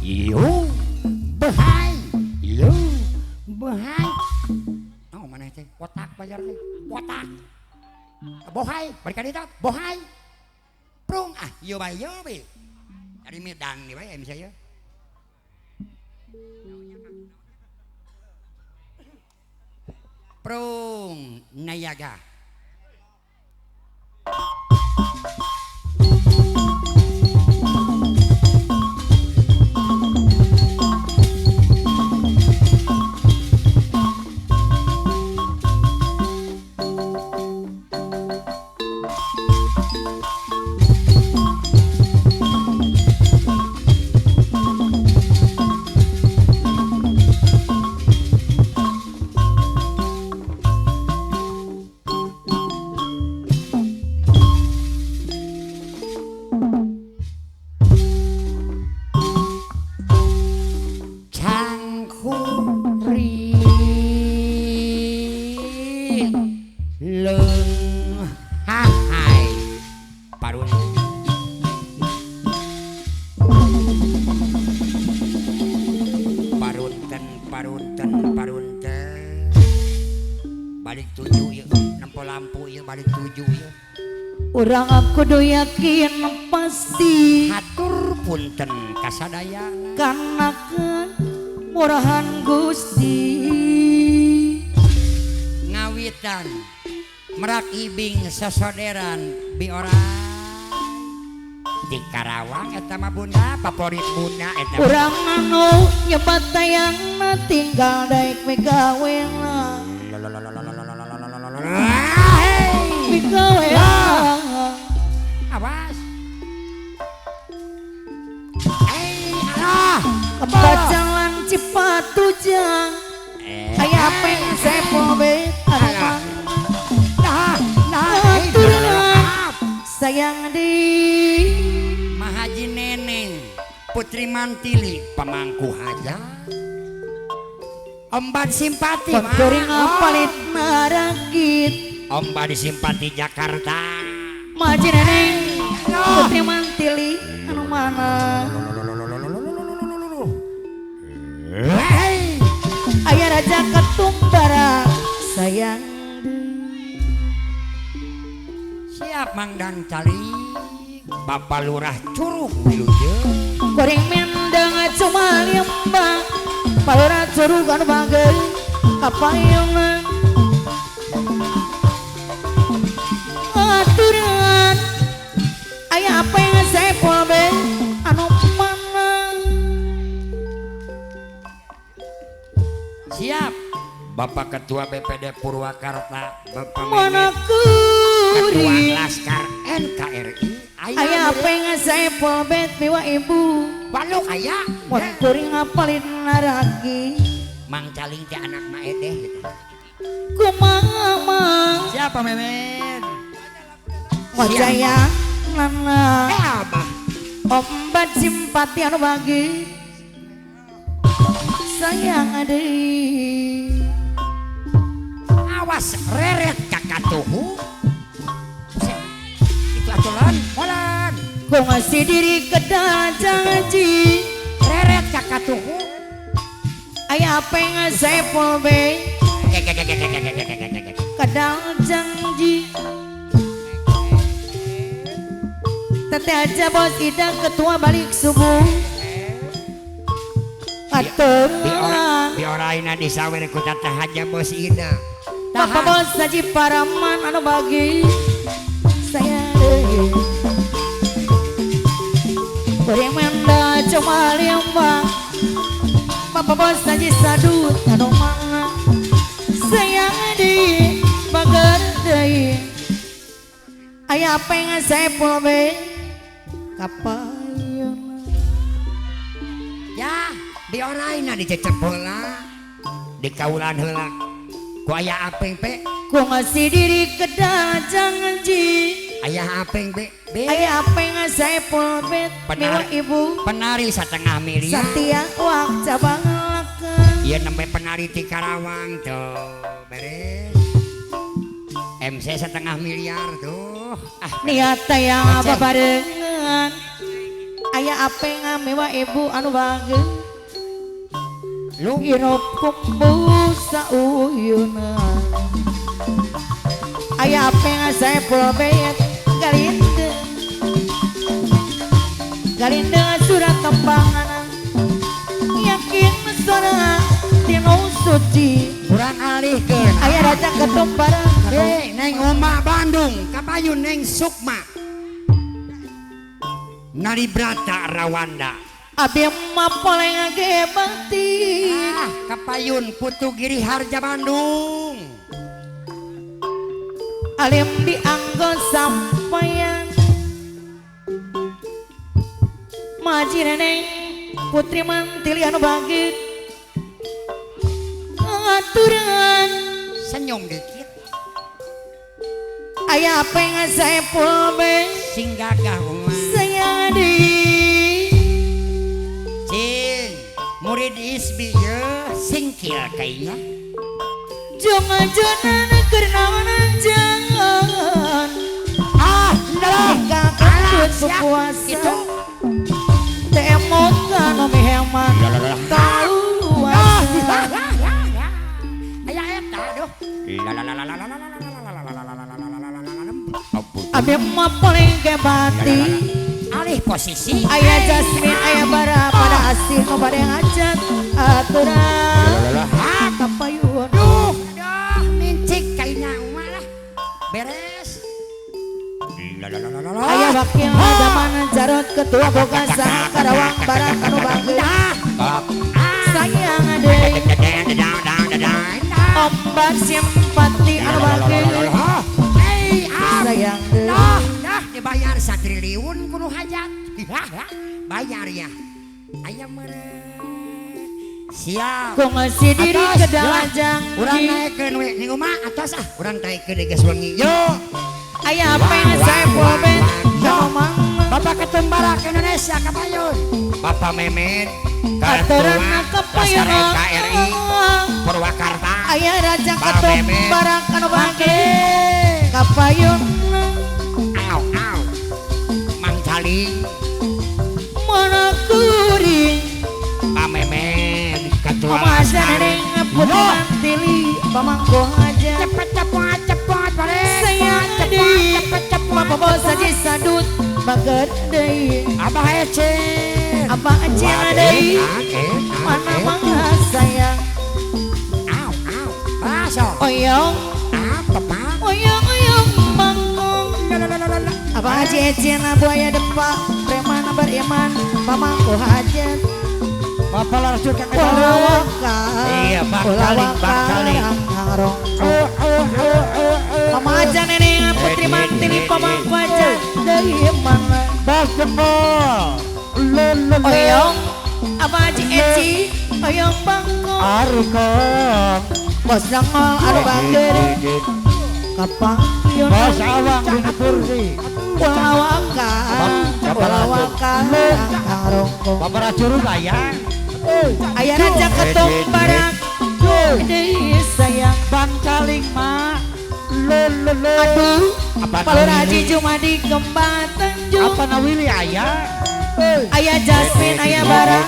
Yo behai. Yo behai. Oh maneh teh kotak bayar teh. Kotak. Bohai, balik ka ditu. Bohai. Prung ah, yo bae yo be. Ari medang di bae MC ieu. Prung nayaga. Urang kudu yakin pasti hatur punten kasadayana kana kemurahan Gusti. Ngawitan merak ibing sosoderan bi orang di Karawang eta mah bunda favorit bunda eta. Urang anu nyebat tayangna tinggal daek migawena. Migawena. Awas. Bacalan Cipatujang aya peng sepo bet sayang di Mahaji Neneng Putri Mantili pemangku hajat Omban simpati kuring palit marakit Omban simpati Jakarta Mahaji Neneng Putri Mantili anu mana aya raja ketumbara sayang siap Mangdang Cali Bapak Lurah Curug wilujeng kuring mendang cuma limbang Pak Lurah Curug anu bageun kapayungan aturan aya apa yang sepol be anu mana siap Bapak Ketua BPD Purwakarta Bapak Mehmet Ketua Laskar NKRI aya pengen sepol bet miwa ibu baluk aya mun kuring ngapalin naragi Mang Caling teh anak Maedeh gitu kumaha Mang siapa Mehmet wajaya nana abah ombat simpati anu bagi sayang ade awas reret kakatuhu itu aturan molan ku ngasih diri kedah janji reret kakatuhu aya pengen sepol be kedah janji teteh aja bos Ida ketua balik subuh aturan bioraina disawer ku teteh aja bos Ida Bapak bos Haji Paraman anu bagi saya kuring menda cuma limbang Bapak bos Haji Sadut anu mana sayang di bager deui aya pengen sepol be kapayun ya dioraina dicecep heula dikaulan heula ku aya apeng pe ku ngasih diri kedah janji aya apeng be aya apeng sepol bet miwa ibu penari setengah miliar satia wak cabang laka ieu nembe penari ti Karawang tuh beres MC setengah miliar tuh ah niat tayang babarengan Aya apeng mewa ibu anu bageun Irup kumbu sauyuna. Aya apeng Saepul Beyat galindeng galindeng surat tembangan yakin sora tinu suci kurang alihkeun. Aya raja ketumbara hei neng Oma Bandung kapayun neng Sukma Nalibrata Rawanda abi mah poleng ge batin ah kapayun Putu Giri Harja Bandung alim dianggo sampayan maji neneng putri mantili anu bagit aturan senyum dikit aya apeng Saepul Bey sing gagah mah sayang di cing murid isbi ye singkil kayaknya jangan-jangan karena jangan ah ndalah kakak berpuasa itu temot kanu miheman tahu aya eta aduh abi mah paling kebati alih posisi aya Jasmine aya bara pada asih nu bade ngajak aturan kapayun duh aduh mincik kayaknya uma lah beres aya wakil zaman Jarot ketua boga saha Karawang Barat anu bageun sayang deui ombak simpati anu bageun sayang deui dah dah dibayar satriliun kudu hajat bayar ya aya meureun siap kongsi diri ke dalajang urang naekeun we ning omah atos ah urang naekeun geus wengi yo aya apeng Saepul Bey Bapak Ketumbara Indonesia kapayun Bapak Memet aturan kapayun KRI Purwakarta aya raja Ketumbara anu bageun kapayun au au Mang Caling mana kuring Pak Memet ketua Neneng putri mantili pamangko aja cepet cepet cepet balik sayang cepet cepet Bapak bos haji sadut bager deui Abah Ecin Abah Ecin deui mana mangga sayang au au baso oyong apa pak oyong oyong mangkong Abah Haji Ecin buaya depak preman beriman pamangko hajat Bapak langsung ke iya Bang Kali Bang Kali Mama aja neneng putri mantili pamangko aja dari mana Bos jempol oyong Abah Haji Eci oyong bangkong arukong bos nongol anu bager kapang bos awang dina kursi ulawaka ulawaka rongkong Bapak Rajuru aya aya raja ketumbarak deui sayang Bang Caling mah aduh Palur Haji Jumadi Kembang Tanjung apa nawili aya aya Jasmine aya bara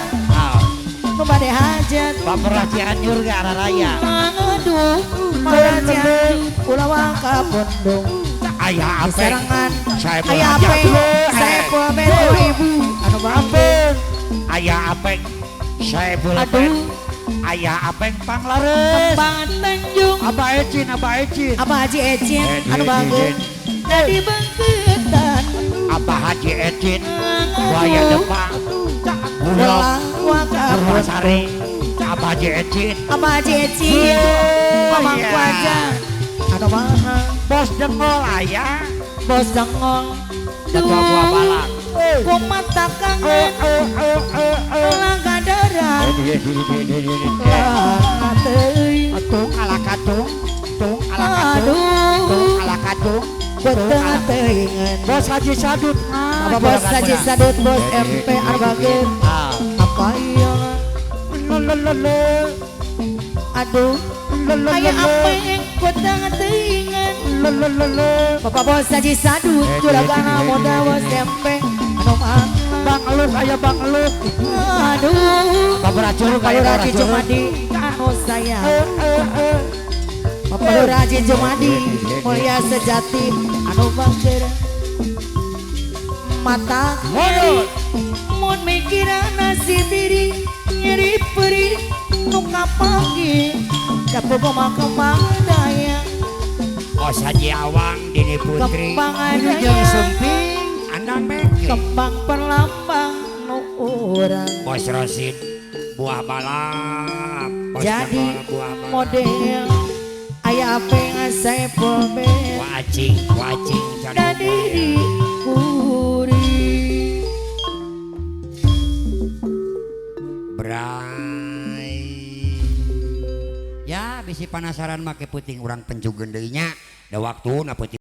nu bade hajat Bapak Cianjur ge araraya aduh Palur Cianjur ulawaka bondong aya apeng aya apeng Saepul Bey ibu anu bageun aya apeng Saepul Bey aya apeng panglares Kembang Tanjung Abah Ecin Abah Ecin Abah Haji Ecin anu bageun dari bangketan Abah Haji Ecin buaya depan Bulog Purwasari Abah Haji Ecin Abah Haji Ecin pamangku aja anu mana bos jengol aya bos jengol ketua buah balak kumata kangen laga darah tung ala katung tung ala katung tung ala katung beteng teuingan bos Haji Sadut apa bos Haji Sadut bos MP Arbageun apa iya aduh aya apa yang beteng teuingan Bapak bos Haji Sadut juragana moda bos MP anu mana Bang Luk, aya Bang Luk. Aduh. Bapak Curug, Bapak aya Lurah Bapak Curug. Jumadi anu sayang. Bapak Lurah Jumadi mulia sejati anu bangker. Mata Mundur. Mun mikiran nasib diri nyeri perih nu kapanggih da boga mah kembang daya. Bos Haji Awang Dini Putri. Kembang Wilujeng adanya Sumping. Andang Beke. Kembang perlambang nu urang. Bos Rosid buah balap. Bos Jadi Jempol buah balap. Model aya apa yang saya pobel Wacing, wacing cari dan diri kuring. Bray. Ya bisi penasaran make puting urang pencugeun deui nya. Da waktuna peuting.